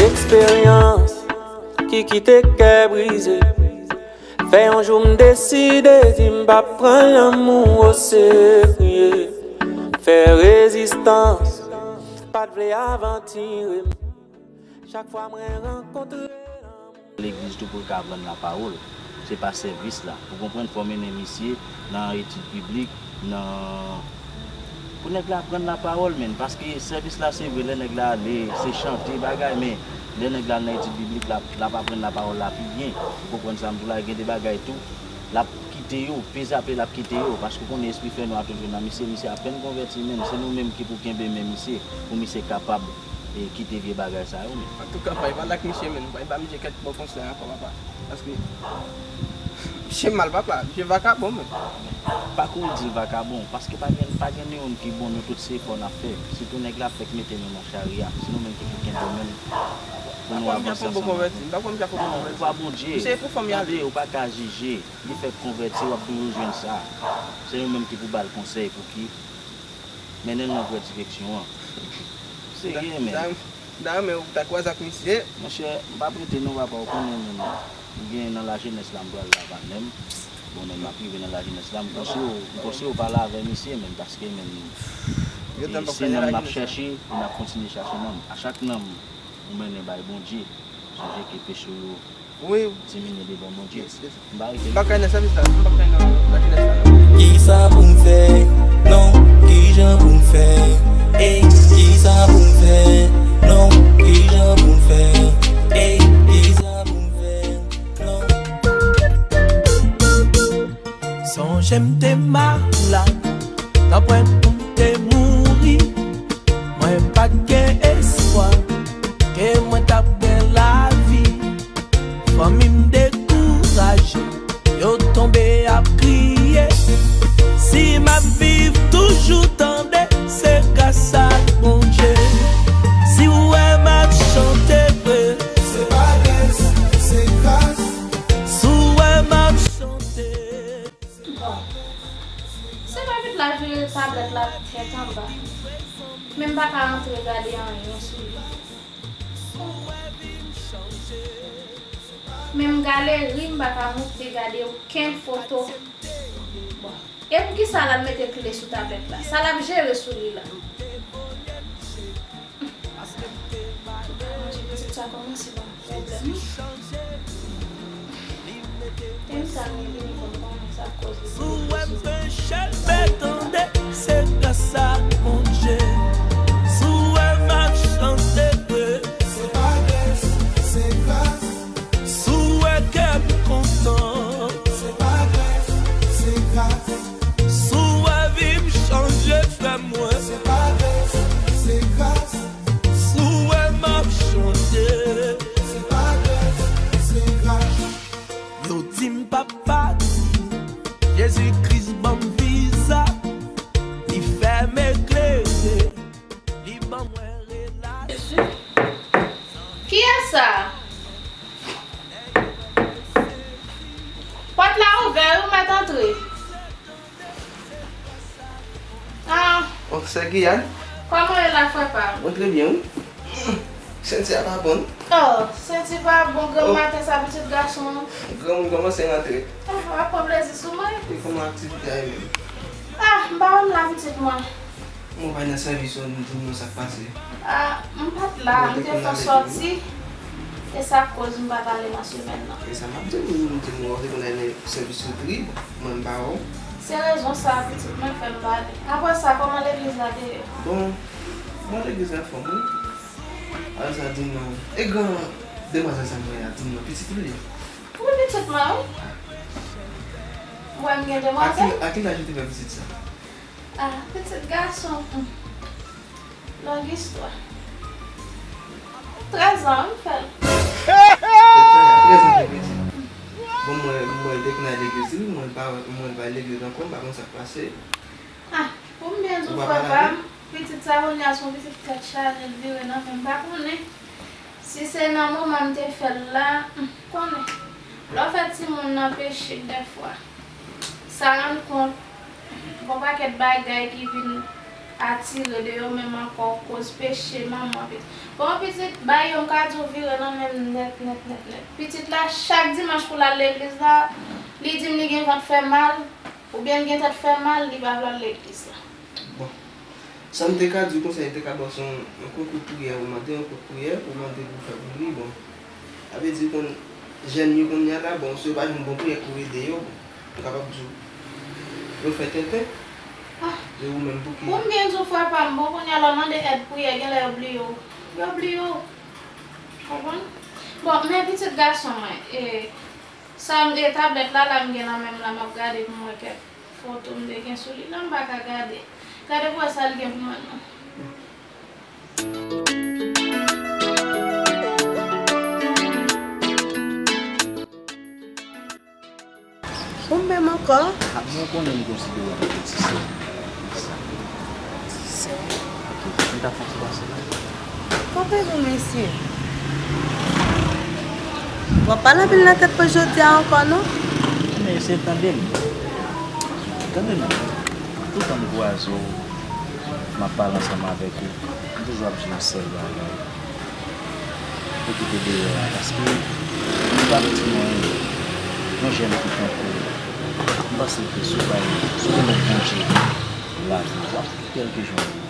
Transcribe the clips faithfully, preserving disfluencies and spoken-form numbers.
Eksperyans ki kite kè brize. Fè yon jou m deside di m p ap pran lanmou oserye. Fè rezistans, pa t vle avantire m. Chak fwa mwen rankontre lanmou. Legliz tou pou l ka aprann lapawòl. Se pa sèvis la. Ou konprann, fò w mennen misye nan etid biblik, nan Pou nèg la aprann lapawòl, menn, paske sèvis la, se vre, lè nèg la ale, se chante, bagay, men lè nèg la al nan etid biblik, l ap, l ap aprann lapawòl la pi byen. Ou konprann sa m di w la? Gen de bagay tou, l ap kite yo, pezape l ap kite yo, paske ou konnen espri fènwa ap toujou nan misye, misye apèn konvèti, menn, se nou menm ki pou kenbe men misye, pou misye kapab, e, kite vye bagay sa yo, menn. Antouka, papa, e pale ak misye, menn, papa, e ba misye kèk bon konsèy ankò, papa, paske misye mal, papa, misye vakabon, menn. Pa kouri di l vakabon, paske pa gen, pa gen youn ki bon, nou tout se efò n ap fè. Sitou nèg la fèk mete nou nan chari a. Se nou menm ki pou kenbe men n pou nou avanse ansanm. Ou pa Bondye. Tande, ou pa ka jije. Li fèk konvèti, w ap toujou jwenn sa. Se nou menm ki pou ba l konsèy pou ki mennen l nan vrè direksyon an. Serye, menn. M ta renmen ou ta kwaze ak misye. Monchè, m p ap rete non, papa, ou konnen menm. M gen nan lajenès la, m pral la avè menm. Bon, menm m ap rive nan lajenès la, m konseye w, m konseye w pale avè misye menm, paske menm, e, se nanm n ap chèche, e n ap kontinye chache nanm. A chak nanm ou mennen bay Bondye, sonje ke peche w yo diminye devan Bondye. M pa rete. M pa ka nan sèvis la, m pa ka nan lajenès la, non. Kisa pou m fè? Non, kijan pou m fè? Ey, kisa pou m fè? Non, kijan pou m fè? Ey, kisa pou m fè? Non. Sonje m te malad, nan pwen pou m te mouri. Mwen pa t gen espwa ke mwen t ap gen lavi. Fanmi m dekouraje, yo tonbe ap kriye. Si m ap viv toujou, tande, se gras ak Bondye. Si w wè m ap chante vre, se pa lès, se gras. Si w wè m ap chante. Bon, se pa vit la vire tablèt la tèt anba. Men m pa ka antre gade anyen sou li. Menm galeri, m pa ka monte gade okenn foto. Bon. E poukisa l al mete kle sou tablèt la? Sa l ap jere sou li la? Manje pitit sa kòmanse ban m pwoblèm, wi. Te m ta vini pou m konnen sa k koz li. Si w wè m penche l, men tande, se gras ak Bondye. Si w wè m ap chante, vre. Se pa lès, se gras. Si w wè kè m kontan. Se pa lès, se gras. Si w wè vi m chanje, frè mwen. Se pa lès, se gras. Si w wè m ap chante. Se pa lès, se gras. Yo di m p ap pati. Jezi Kris ban m viza. Li fè m eklere. Li ban mwen relasyon. Kiyès sa? Pòt la ouvè wi, ou mèt antre. Ah. Oh, sè Giyàn? Kòman w ye la, frè pa m? Mwen trè byen, wi. Senti a pa bon. Oh, senti pa bon, granm maten sa, pitit gason an. Granmoun kòmanse rantre. Ah, w ap pran plezi sou mwen? E kòman aktivite a ye menm? Ah, m pa konn la, pitit mwen. Mwen pa nan sèvis yo, di m non sa k pase. Ah, m pa t la, m te fè sòti. E sa k koz m pa t ale nan semèn nan. E sa m ap di w, m di w, ou te konn ale sèvis yo trib, mwen m pa wè w. Se rezon sa a, pitit mwen, fè m pale. Apre sa, kòman legliz la te ye? Bon, bon, legliz la fòm, wi. Apre sa, di m non. E gran demwazèl sa m wè a, di m non, pitit ou li ye? Wi, pitit mwen, wi. M wè m gen demwazèl. A ki, a ki laj ou te fè pitit sa? Ah, pitit gason, hmm. Long istwa. Trèz an, m fè l. Trèz an, trèz an te pitit. Bon, mwen, mwen te konn al legliz, wi, mwen pa, mwen pa al legliz ankò, m pa konn sa k pase. Ah, pou m byen di w, frè pa m, pitit sa kounye a se yon pitit tèt chaje, l vire nan men m, m pa konnen. Si se nan moman m te fè l la, m konnen. Lè w fè timoun nan peche dèfwa, sa rann kont gon pakèt bagay ki vin atire de yo menm ankò, koz peche, manman, pitit. Bon, pitit, bagay yo, m ka di w, vire nan men m nèt, nèt, nèt, nèt. Pitit la, chak dimanch pou l al legliz la, li di m li gen vant fè mal, oubyen l gen tèt fè mal, li pa vle al legliz la. Bon. Sa m te ka di w konsa, li te ka ba w se yon, yon konkou priyè, ou mande yon konkou priyè, ou mande pou w fè pou li, bon. Sa vle di, konn, jèn yo kounye a la, bon, si yo pa jwenn bon priyè pou ede yo, bon, yo kapab di w, yo fè tenten. Ah. E ou menm pou ki? Pou m byen di w, frè pa m, bon, kounye a lè w mande èd priyè, genlè yo bliye w. Yo bliye w. Konprann? Bon, men pitit gason mwen, e, sa m, e, tablèt la, la m gen nan men m la, m ap gade pou m wè kèk foto m te gen sou li la, m pa ka gade. Gade pou wè sa l gen pou mwen non. Ou menm ankò? A, bon, ou konnen m konsidere w kòm ti sè m. Sa. Ti sè. Ok, m ta fè ti pase la. Kanpe non, mesye. W ap pale anpil nan tèt mwen jodi a ankò, non? Men se tande m. Tande m. Toutan m kwaze w, m ap pale ansanm avèk ou, m toujou ap di yon sèl bagay. Ou kite deyò a, paske m pa vle di mwen, yon jèn fi tankou w, m panse ke si w pa, si w remèt Bondye lavi w, w ap kite l ke jan w ye.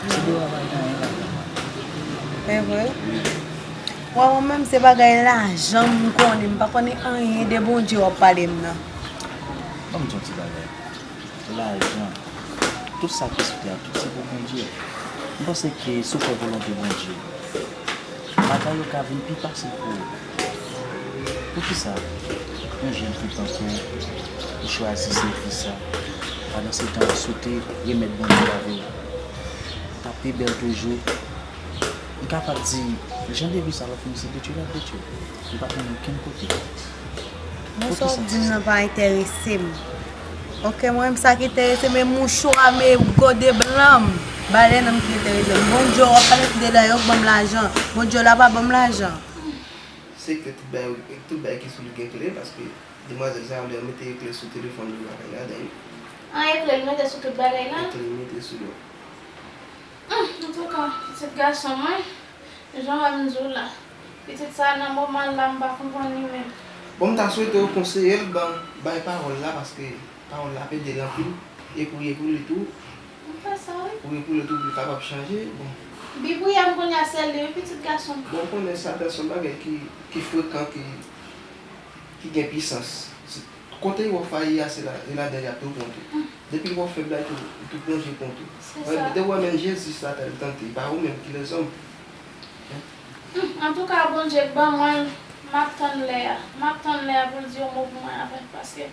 Se deyò a pa gen anyen ladan l. E vre? Wi. Mwen, mwen menm, se bagay lajan m konnen. M pa konnen anyen de Bondye w ap pale m nan. Ban m di yon ti bagay. Lajan, tout sa ki sou tè a, tout se pou Bondye. M panse ke si w fè volonte Bondye, bagay yo ka vin pi fasil pou ou. Poukisa yon jèn fi tankou w, ou chwazi sèvi sa, pandan se tan ou swete remèt Bondye lavi w, t ap pi bèl toujou? M kapab di, jan de vi sa w ap fini se detwi l ap detwi w. Li pa mennen okenn kote. Mwen, sa w ap di m nan pa enterese m. Ok, mwen menm sa ki enterese m, e mouchwa m, e gode blan m. Balèn an m ki enterese m. Bondye w ap pale de la, yo k ban m lajan. Bondye w la pa ban m lajan. Se kle tout bagay, tout bagay ki sou li gen kle, paske demwazèl sa, lè yo mete kle sou telefòn li, bagay ladan l. An, e kle li mete sou tout bagay la? E kle li mete sou yo. Hum, antouka, pitit gason mwen, jan w wè m di w la, pitit sa nan moman l la, m pa konprann li menm. Bon, m ta swete w konseye l, ban, bay pawòl la, paske pawòl la ap ede l anpil, e priye pou li tou. M fè sa, wi. Priye pou li tou, pou li kapab chanje, bon. Bi priyè m kounye a, se li, wi, pitit gason m. Bon, w konnen Satan se yon bagay ki, ki frekan, ki, ki gen pisans. Se, kote yo fè a, se la, e ladan y ap tou pran tou. Depi l wè w fèb la, li tou, li tou plonje pran tou. Se sa. Depi w wè menm Jezi, Satan, li tante, pa ou menm ki lèzòm. Hum, antouka, Bondye k ban mwen l, m ap tann lè a. M ap tann lè a pou l di yon mo pou mwen avè l, paske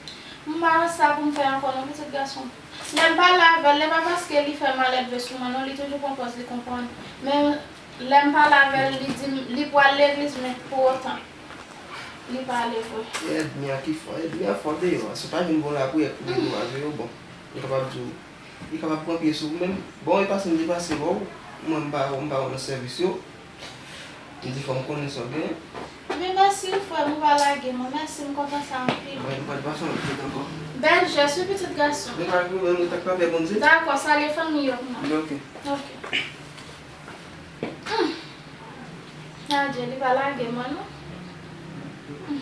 m pa wè sa pou m fè ankò non, pitit gason m. Lè m pale avè l, e pa paske li fè malèdve sou mwen non, li toujou pran pòz li konprann. Men lè m pale avè l, li di m li pral legliz, men pou otan, li pa ale vre. E ènmi an ki fò, ènmi an fò deyò a. Si w pa jwenn bon lapriyè pou li, nou avè yo, bon, li kapab di w, li kapab pran pye sou ou menm. Bon, e pase m depase wè w, mwen m pa, m pa wè nan sèvis yo. M di fò m konnen sa w genyen. Men mèsi wi frè m, ou pa lage mwen. Mèsi, m kontan sa anpil. Mwen, m pa t pa sonje pitit ankò. Bèl jès wi, pitit gason. Men pa gen pwoblèm, nou t ap kanpe Bondye. Dakò, salye fanmi yo pou mwen. Ok. Ok. Hum. Adye, li pa lage mwen non. Hum.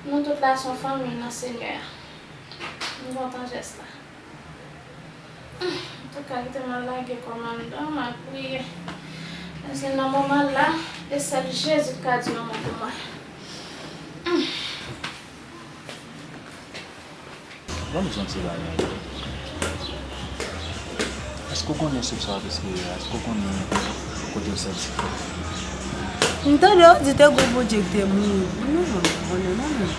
Nou tout la se yon fanmi nan Senyè a. M kontan jès la. Antouka, kite m al lage kò m anndan, m al priye. Paske nan moman la, e sèl Jezi k ka di yon mo pou mwen. Ban m di yon ti bagay. Èske w konnen sou sa w ap espere a? Èske w konnen kote l sòti? M tande yo di te gon Bondye ki te mouri. Non, mwen pa konnen non, mwen.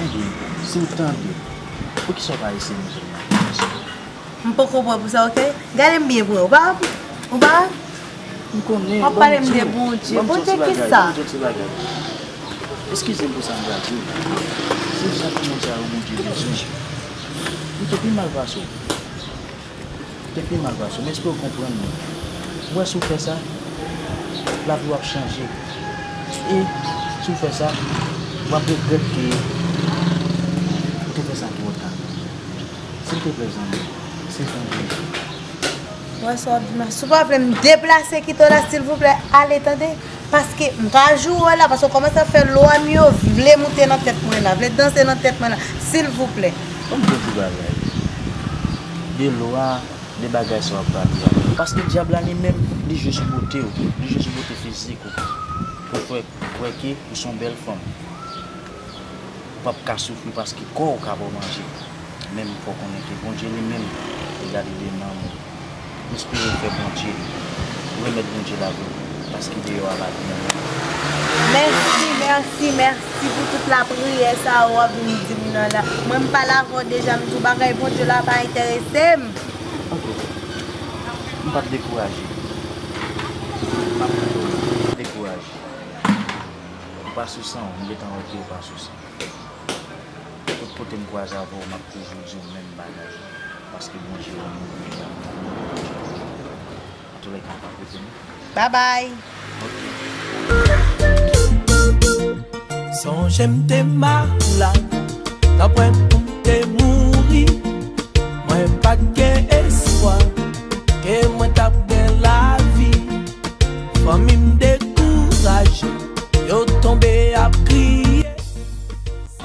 Ebyen, si w tande, poukisa w pa eseye mete l nan aplikasyon? M poko prè pou sa, ok? Gade m byen vre, ou pa, ou pa. M konnen, w ap pale m de Bondye. Bondye kisa? Ban m di w ti bagay, ban m di w ti bagay. Eskize m pou sa m pral di w. Si w santi moun sa yo Bondye bezwen, li te pi mal pase w. Te pi mal pase w, m espere w konprann mwen. Ou wè si w fè sa, lavi w ap chanje. E si w fè sa, w ap regrèt ke ou te fè sa twò ta. Silteplè zanmi, se tan jodi. Wè sa w ap di m la. Si w pa vle m deplase kite w la, silvouplè, ale tande. Paske m ka joure w la, paske w kòmanse ap fè lwa m yo vle moute nan tèt mwen la, vle danse nan tèt mwen la, silvouplè. Ban m di w ti bagay. De lwa, de bagay sa w ap pale a. Paske dyab la li menm, li jis bote w, li jis bote fizik ou. Pou fè kwè ke ou se yon bèl fanm. Ou p ap ka soufri paske kò w ka ba w manje. Men fò w konnen ke Bondye li menm, li gade de nanm ou. M espere w fè Bondye, ou remèt Bondye lavi w, paske deyò a pa byen. Mèsi, mèsi, mèsi pou tout lapriyè sa w ap vin di m nan la. Mwen, m pale avè w deja, m di w bagay Bondye la pa enterese m. Ok. M p ap dekouraje. M p ap dekouraje. Ou pa sou san, ou gentan wè ke ou pa sou san. Tout kote m kwaze avè w, m ap toujou di w menm bagay. Paske Bondye renmen w deja. Antoulèka, m p ap rete non. Babay. Ok. Sonje m te malad, nan pwen pou m te mouri. Mwen pa t gen espwa ke mwen t ap gen lavi. Fanmi m dekouraje, yo tonbe ap kriye.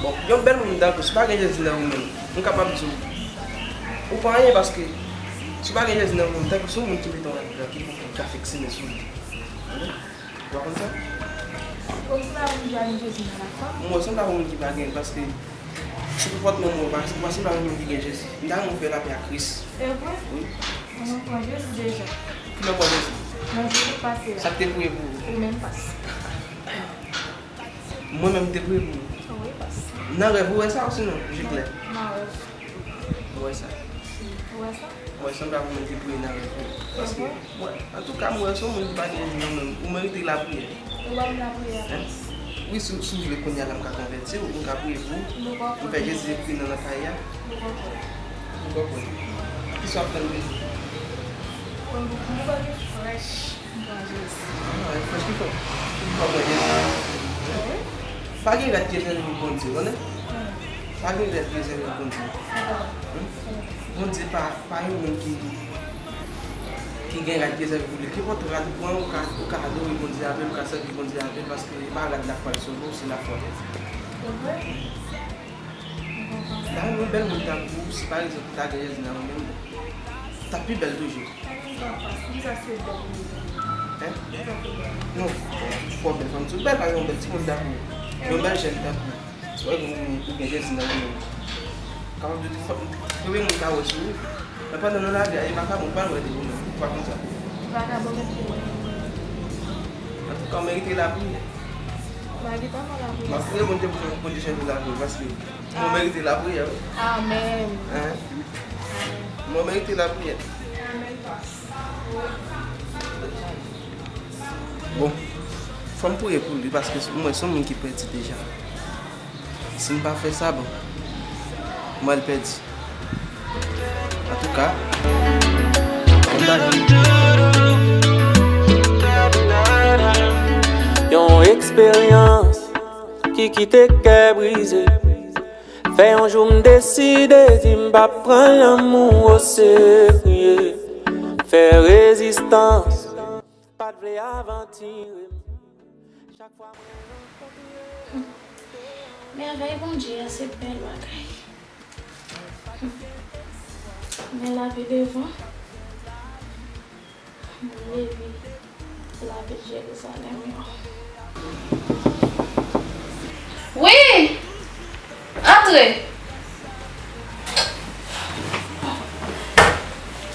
Bon, yon bèl moun tankou, si w pa gen Jezi nan ou menm, m kapab di w, ou pa anyen paske, si w pa gen Jezi nan ou menm, tankou se yon moun ki mete yon rad blan, ki, ki ka fikse men sou li. Ou pa konn sa? Konn sa la pou m di a gen Jezi nan lafwa? M wè sanble avè yon moun ki pa gen, paske sou konpòtman w, ou pa, ou pa sanble avè yon moun ki gen Jezi. M ta renmen w fè lapè ak Kris. E vre? Wi. Mwen pran Jezi deja. Kilè w pran Jezi? Nan jou ki pase la. Sa k te priye pou ou? Ou menm pas. Mwen menm te priye pou ou. Wi, pas. Nan rèv ou wè sa osinon je klè? Nan rèv. Ou wè sa? Ou wè sa? Ou wè sanble avè moun ki priye nan rèv ou. Paske, mwen, antouka, mwen wè se yon moun ki pa gen Jezi nan menm. Ou merite lapriyè. Ou ban m lapriyè. Hein? Wi, si, si w vle kounye a la m ka konvèti w, m ka priye pou ou. M fè Jezi ekri nan nan kay la. Ou konprann? Kisa w ap tann Jezi? Mwen, mwen pa gen frèch. Mwen pran Jezi. Ah, e frèch ki fè w pran Jezi. Wi. Pa gen rad ki rezève pou Bondye, konnen? Hmm. Pa gen rad ki rezève pou Bondye. Hmm? Bondye pa, pa yon moun ki, ki gen rad ki rezève pou li. Kenpòt rad ou pran, ou ka, ou ka adore Bondye avè l, ou ka sèvi Bondye avè l, paske e pa rad la k pral sove w, se lafwa. Se vre? Mwen konprann. Yon bèl moun tankou w, si pa egzanp ou ta gen Jezi nan ou menm, ou t ap pi bèl toujou. Hein? Non, ou twò bèl fanm. Si w bèl pa gen yon bèl timoun tankou w, yon bèl jèn tankou w, si w wè gen moun ou gen Jezi nan ou menm, kapab di tout fanm, premye moun ka wè sou ou. Men pandan nou lage a, e vakabon ou pral wè de ou menm, ou pa konn sa. Vakabon mèt pou mwen. Antouka, w merite lapriyè. Bagay pa mal lapriyè. M ap priye Bondye pou Bondye chanje lavi w, paske mwen merite lapriyè, wi. Amèn. Hein? Mwen merite lapriyè. Amèn, pas. Bon, fò m priye pou li, paske mwen se yon moun ki pèdi deja. Si m pa fè sa, bon, m pral pèdi. Antouka, yon eksperyans ki kite kè brize. Fè yon jou m deside di m p ap pran lanmou oserye. Fè rezistans, pa t vle avantire m. Chak fwa mwen nan kote yo. Mèvèy Bondye a se bèl bagay. Men lavi devan. Levi, lavil Jerizalèm yo. Wi! Antre!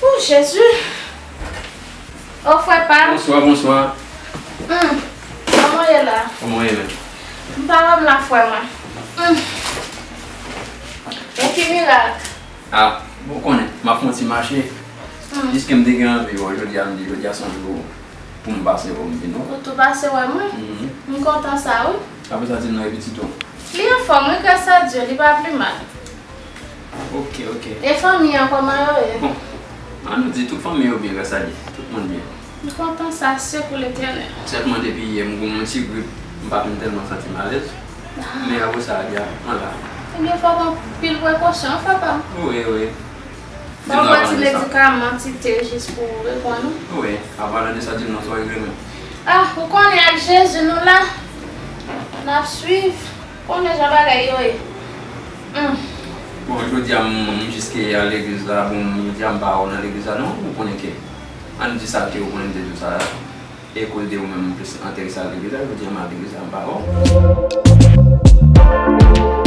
O Jezi! O frè pa m! Bonswa, bonswa. Hmm. Kòman w ye la? Kòman w ye menm? M pa wè m la, frè mwen. Hmm. Men ki mirak! Ah, bon, ou konnen, m ap fè yon ti mache. Hmm. Jiske m te gen anvi wè w jodi a, m di jodi a se yon jou pou m pase wè w, m vin wè w. Ou tou pase wè mwen? Mhm. M kontan sa, wi. Apre sa, di m nan e pitit ou? Li anfòm, wi, gras a Dye, li pa pi mal. Ok, ok. E fanmi an, kòman yo ye? Bon, an nou di tout fanmi yo byen, gras a Dye. Tout moun byen. M kontan sa, sekou Letènèl. Sèlman depi yè, m gen yon ti grip, m pa fin tèlman santi m alèz. Ah. Men apre sa, ya, an la. Ebyen, fò w pran anpil prekosyon, wi, frè pa m. Wi, wi. Ban mwen ti medikaman, ti te jis pou reponn ou. Wi, an palan de sa, di m non, sa w regle menm. Ah, ou konnen ak Jezi nou la. N ap swiv. Konnen jan bagay yo ye. Hmm. Bon, jodi a m, m jis ke al legliz la, bon, jodi a m pa wè w nan legliz la non, ou konnen ke, ann di sa ke ou konnen m te di w sa la. E koz de ou menm m plis enterese al legliz la, jodi a m al legliz la, m pa wè w.